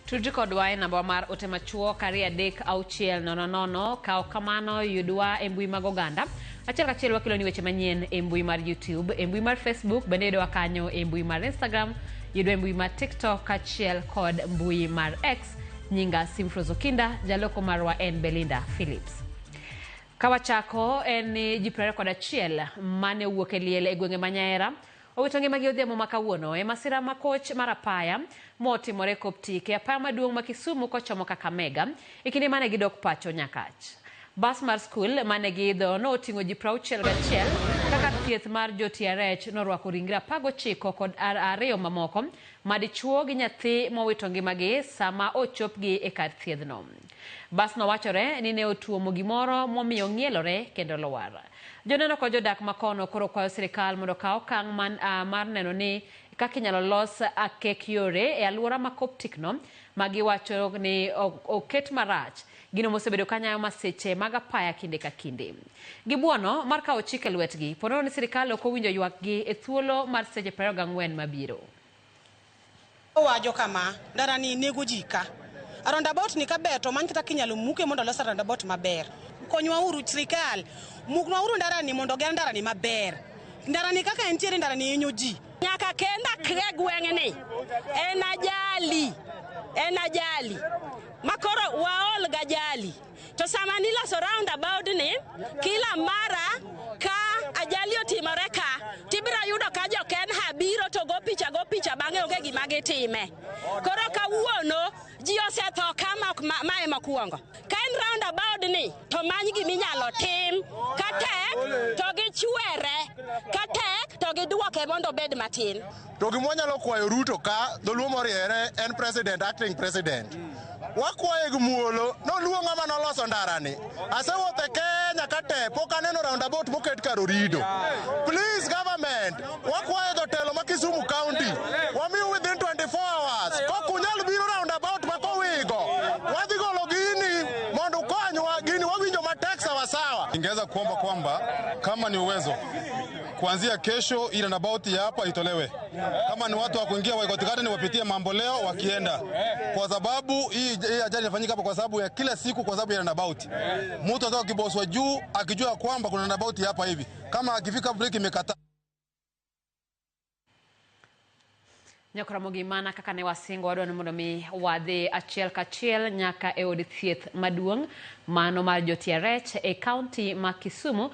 Tudri kodwa e namba mar ote machuok 23600. Ka ok kamano, yudwa e mbui mag oganda. Achiel kachiel wakeloni weche manyien e mbui mar YouTube, e mbui mar Facebook, bende yudowa kanyo e mbui mar Instagram, yudwa e mbui mar TikTok kaachiel kod mbui mar X. Nyinga Simfros Okinda, jaloko marwa en Belinda Phillips. Ka wachako en ni ji 21 mane owuok e liel e gwenge ma Nyaera owito ngimagi odhiambo ma kawuono e masira ma koch mar apaya motimore Koptik e apaya maduong' ma Kisumu kochomo Kakamega e kinde mane gidok pacho Nyakach. Bas mar skul mane giidho noting'o ji 61 kaka thieth mar jo TRH norwako ringre 19 kod ariyo mamoko ma dichuo gi nyathi mowito ngimagi sama ochopgi e kar thiedhno. Basno wachore ni ne otuomo gimoro momiyo ong'ielore kendo lwar. Joneno kod jodak ma kono koro kwayo sirkal mondo okaw okang' mar neno ni kaka inyalo los akek yore e alwora ma Coptic no ma giwacho ni oket marach, gino mosebedo ka nyayo masiche mag apaya kinde ka kinde. Gibuono mar kawo chik e lwetgi ponono ni sirkal ok owinjo ywakgi e thuolo mar seche 24 mabiro. Owajo kama, ndara ni nego ji ka. A roundabout ni kaber to many kata kinyalo muke mondo olos roundabout maber. Konywa uru sirikal, muknwa uru ndara ni mondo oger ndara ni maber. Ndara ni kaka entiere ndara ni hinyo ji. Nyaka kenda kre gweng'ni en ajali, en ajali makoro waol gajali. To sama niloso roundabout ni, kila mara ka ajali otimore ka, tibiro yudo ka jo Kenha biro to go picha go picha bang'e onge gima gitime. Koro kawuono ji osetho ka mae mokwongo. Ka en roundabout ni to many gima inyalo tim, ka tek to gichwere, ka tek to giduoke mondo obed matin. To gima wanyalo kwayo Ruto ka dholuo moriere en president, acting president. Wakwaye gi muolo noluo ng'ama noloso ndarani. Asewuotho e Kenya ka te pok aneno roundabout moket kar Orido. Please government, wakwayo jotelo ma Kisumu County, wamiu within 24 hours. Kok unyal biro roundabout ma Kowigo, wadhi golo gini mondo ukonywa gini wawinjo matek sawa sawa. Ningeweza kuomba kwamba kama ni uwezo kuanzia kesho hii roundabout ya hapa itolewe. Kama ni watu wa kuingia Waikoti Garden wapitie mambo leo wakienda, kwa sababu hii ajali inafanyika hapa kwa sababu ya kila siku, kwa sababu ya roundabout. Mtu atoka kiboswa juu akijua kwamba kuna roundabout hapa hivi, kama akifika break imekata. Nyakora mana kaka ne wasingo wadwa ni mondo mi wadhi achiel kachiel nyaka e od thieth maduong' mano mar jo TRH e kaunti ma Kisumu.